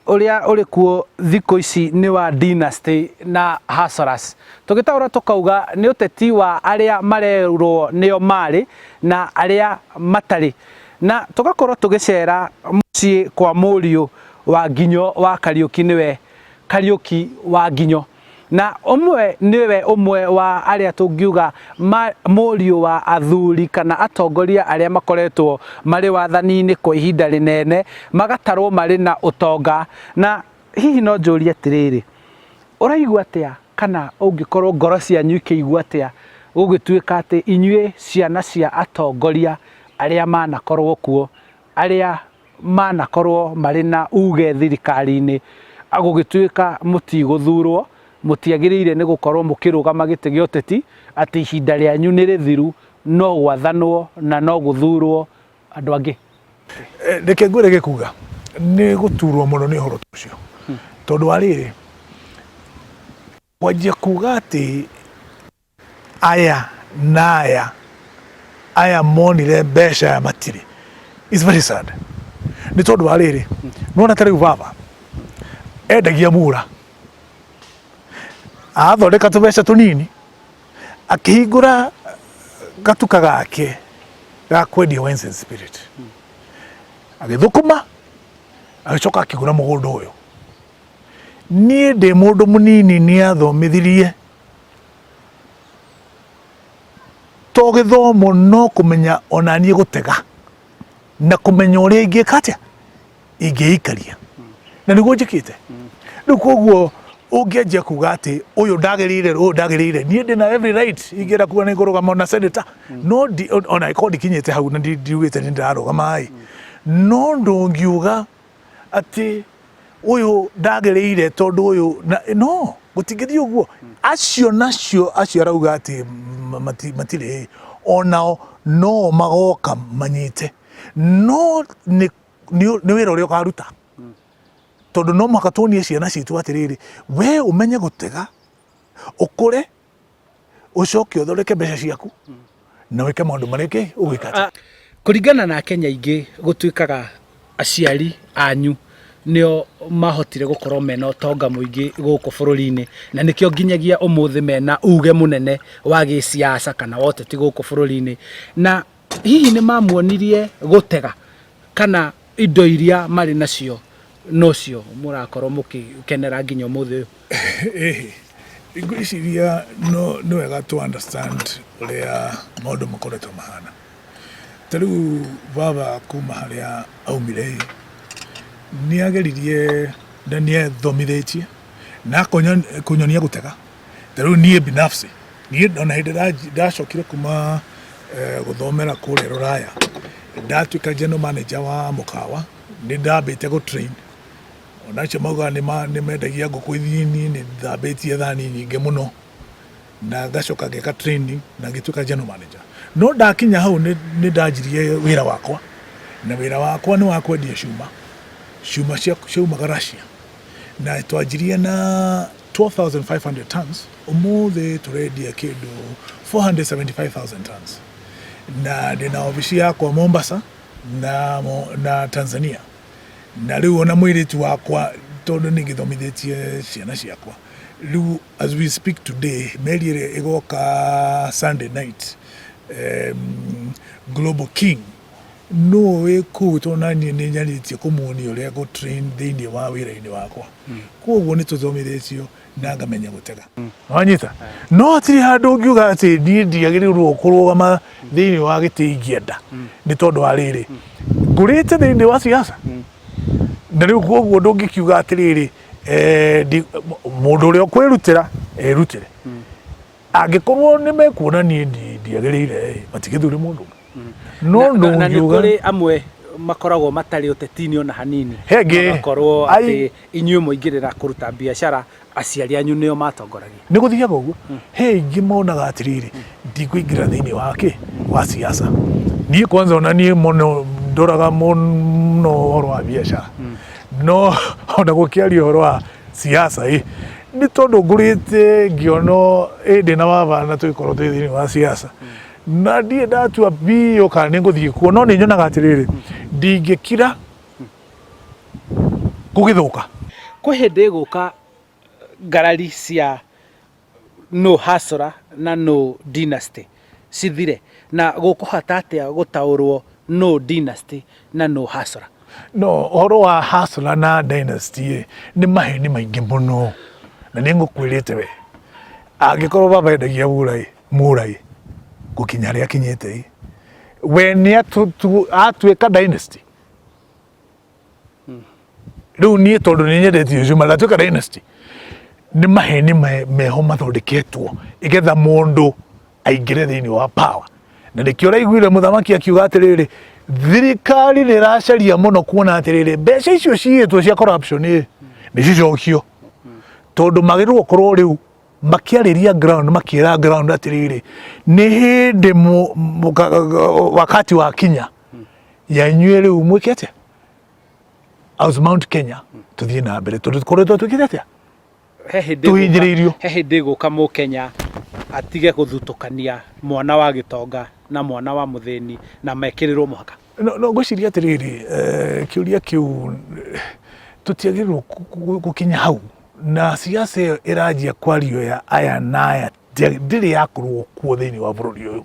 Ũrĩa ũrĩ kuo thikũ ici nĩ wa dynasty na hustlers. Tũgĩtaũra tũkauga nĩ ũteti wa arĩa marerwo nĩo marĩ na arĩa matarĩ. Na tũgakorwo tũgĩcera mũciĩ kwa mũriũ wa Nginyo wa Kariũki nĩwe Kariũki wa Nginyo. Na ũmwe nĩwe ũmwe wa arĩa tũngiuga mũriũ wa athuri kana atongoria arĩa makoretwo marĩ wathani-inĩ kwa ihinda rĩnene, magatarwo marĩ na ũtonga. Na hihi no njũrie atĩrĩrĩ, ũraigua atĩa kana ũngĩkorwo ngoro cianyu ikĩigua atĩa gũgĩtuĩka atĩ inyuĩ ciana cia atongoria arĩa manakorwo kuo, arĩa manakorwo marĩ na uge thirikari-inĩ, gũgĩtuĩka mũtigũthurwo, mũtiagĩrĩire nĩ gũkorwo mũkĩrũgama gĩtĩ gĩa ũteti, atĩ ihinda rĩanyu nĩ rĩthiru, no gwathanwo na no gũthurwo andũ angĩ? Reke ngwĩre gĩkuga nĩ gũturwo mũno nĩ ũhoro ũcio, tondũ wa rĩrĩ, kwanjia kuga atĩ aya na aya aya monire mbeca aya matirĩ is very sad nĩ tondũ wa rĩrĩ nĩwona ta rĩu baba endagia mura athondeka tũbeca tũnini akĩhingũra gatuka gake ga kwendia wines and spirit agĩthũkũma agĩcoka akĩgũra mũgũnda ũyũ niĩ ndĩ mũndũ mũnini nĩ athomithirie To gĩthomo no kũmenya ona niĩ gũtega na kũmenya ũrĩa ingĩka atĩa ingĩikaria na nĩguo njĩkĩte. Rĩu koguo ũngĩanjia kuga atĩ ũyũ ndagĩrĩire ũyũ ndagĩrĩire, niĩ ndĩna every right ingĩenda kuga nĩ ngũrũgama ona senator, no ona ĩkorwo ndikinyĩte hau na ndiugĩte nĩ ndĩrarũgama ĩ, no ndũngiuga atĩ ũyũ ndagĩrĩire tondũ ũyũ na, no gũtingĩthiĩ ũguo. Acio nacio acio arauga atĩ matirĩ onao no magoka manyite, no nĩ nĩ wĩra ũrĩa ũkaruta, tondũ no mũhaka tuonie ciana citũ atĩrĩrĩ, we ũmenye gũtega ũkũre ũcoke ũthondeke mbeca ciaku na wĩke maũndũ marĩa kĩ ũgwĩka. Kũringana na Akenya aingĩ gũtuĩkaga aciari anyu nĩo mahotire gũkorwo mena ũtonga mũingĩ gũkũ bũrũri-inĩ na nĩkĩo nginyagia ũmũthĩ mena uge mũnene wa gĩsiasa kana wa ũteti gũkũ bũrũri-inĩ. Na hihi nĩ mamuonirie gũtega kana indo iria marĩ nacio nocio mũrakorwo mũgĩkenera nginya ũmũthĩ ũyũ? Ĩhĩ, ngwĩciria no nĩ wega tũ understand ũrĩa maũndũ makoretwo mahana. Ta rĩu baba kuma harĩa aumire ĩ, nĩ ageririe na nĩ ethomithĩtie na kũnyonia gũtega. Ta rĩu niĩ binafsi, niĩ ona hĩndĩ ĩrĩa ndacokire kuma gũthomera kũrĩa rũraya, ndatuĩka general manager wa mũkawa, nĩ ndambĩte gũ train ona acio maugaga nĩ mendagia ngũkũ ithini, nĩ thambĩtie thani nyingĩ mũno na ngacoka ngeka training na ngĩtuĩka general manager. No ndakinya hau nĩ ndanjirie wĩra wakwa, na wĩra wakwa nĩ wa kwendia cuma, cuma ciaumaga Russia, na twanjirie na 12,500 tons, ũmũthĩ tũrendia kĩndũ 475,000 tons, na ndĩna obici yakwa Mombasa na Tanzania. Na rĩu ona mũirĩtu wakwa tondũ nĩ ngĩthomithĩtie ciana ciakwa, rĩu as we speak today meri ĩrĩa ĩgoka Sunday night, Global King, nũ wĩ kũu tondũ naniĩ nĩ nyanĩtie kũmuonia ũrĩa ngũ train thĩinĩ wa wĩra-inĩ wakwa. Koguo nĩ tũthomithĩtio na ngamenya gũtega. Wanyita? No hatirĩ handũ ũngiuga atĩ niĩ ndiagĩrĩirwo kũrũgama thĩinĩ wa gĩtĩ ingĩenda nĩ tondũ wa rĩrĩ ngũrĩte thĩinĩ wa siasa na rĩu koguo ndũngĩkiuga atĩrĩrĩ mũndũ ũrĩa ũkwĩrutĩra erutĩre angĩkorwo nĩ mekuona niĩ ndiagĩrĩire matigĩthure mũndũ ũngĩ. No Na nĩ ndũngiuga kũrĩ amwe makoragwo matarĩ ũteti-inĩ ona hanini. Hengĩ. Magakorwo atĩ inyuĩ mwaingĩrĩra kũruta biacara aciari anyu nĩo matongoragia. Nĩ gũthiaga ũguo. He aingĩ monaga atĩrĩrĩ, ndikũingĩra thĩinĩ wa kĩ wa siasa. Niĩ kwanza ona niĩ mũno ndoraga mũno ũhoro wa biacara. No ona gũkĩaria ũhoro wa siasa ĩ, nĩ tondũ ngũrĩte ngĩona ĩ ndĩna baba na tũgĩkorwo twĩ thĩinĩ wa siasa. Na ndirĩ ndatua biũ kana nĩ ngũthiĩ kuo, no nĩ nyonaga atĩrĩrĩ, ndingĩkira gũgĩthũka. Kwĩ hĩndĩ ĩgũka ngarari cia nũ hustler na nũ dynasty cithire, na gũkũhota atĩa gũtaũrwo nũ dynasty na nũ hustler? No ũhoro wa hustler na dynasty ĩ, nĩ maheni maingĩ mũno, na nĩ ngũkwĩrĩte we, angĩkorwo baba endagia mura ĩ, mura ĩ, gũkinya harĩa akinyĩte ĩ, we nĩ atuĩka dynasty? Rĩu niĩ tondũ nĩ nyendete ũcio ndatuĩka dynasty? Nĩ maheni meho mathondeketwo igetha mũndũ aingĩre thĩinĩ wa power, na nĩkĩo ũraiguire mũthamaki akiuga atĩrĩrĩ, thirikari nĩ ĩracaria mũno kuona atĩrĩrĩ, mbeca icio ciyĩtwo cia corruption ĩ nĩ cicokio, tondũ magĩrĩirwo gũkorwo rĩu makĩarĩria ground, makĩra ground atĩrĩrĩ, nĩ hĩndĩ wakati wa kinya ya inyuĩ rĩu mwĩke atĩa as Mount Kenya, tũthiĩ na mbere, tondũ tũkoretwo twĩkĩte atĩa? He hĩndĩ Tũhinyĩrĩirio. He hĩndĩ ĩgũka mũkenya atige gũthutũkania mwana wa gĩtonga na mwana wa mũthĩni na mekĩrĩrwo mũhaka? No ngwĩciria atĩrĩrĩ, kĩũria kĩu tũtiagĩrĩirwo gũkinya hau, na siasa ĩyo ĩranjia kwario ya aya na aya ndĩrĩ yakorwo kuo thĩinĩ wa bũrũri ũyũ,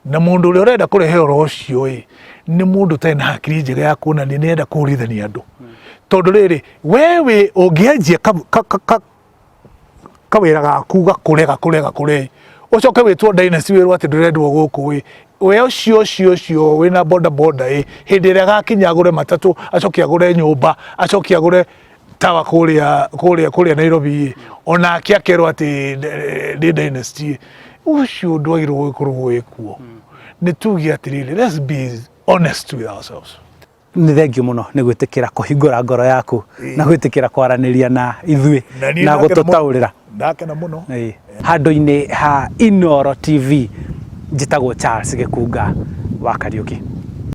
na mũndũ ũrĩa ũrenda kũrehe ũhoro ũcio ĩ nĩ mũndũ ũtarĩ na hakiri njega ya kuonania nĩ enda kũhũrithania andũ, tondũ rĩrĩ, we wĩ ũngĩanjia kawĩra gaku gakũre gakũre gakũre, ũcoke wĩtwo dynasty, wĩrwo atĩ ndũrendwo gũkũ ĩ, we ũcio ũcio ũcio wĩna boda boda ĩ, hĩndĩ ĩrĩa agakinya agũre matatũ, acoke agũre nyũmba, acoke agũre tawa kũrĩa kũrĩa kũrĩa Nairobi ĩ, onake akerwo atĩ nĩ dynasty ĩ, ũcio ndwagĩrĩirwo gũkorwo wĩ kuo. Nĩ tuge atĩrĩrĩ, let's be honest with ourselves. Nĩ thengiũ mũno nĩ gwĩtĩkĩra kũhingũra ngoro yaku na gwĩtĩkĩra kwaranĩria na ithuĩ Na niĩ na ndakena mũno. gũtũtaũrĩra. Ndakena mũno. Ĩĩ. Handũ-inĩ ha Inooro TV, njĩtagwo Charles Gĩkunga wa Kariũki.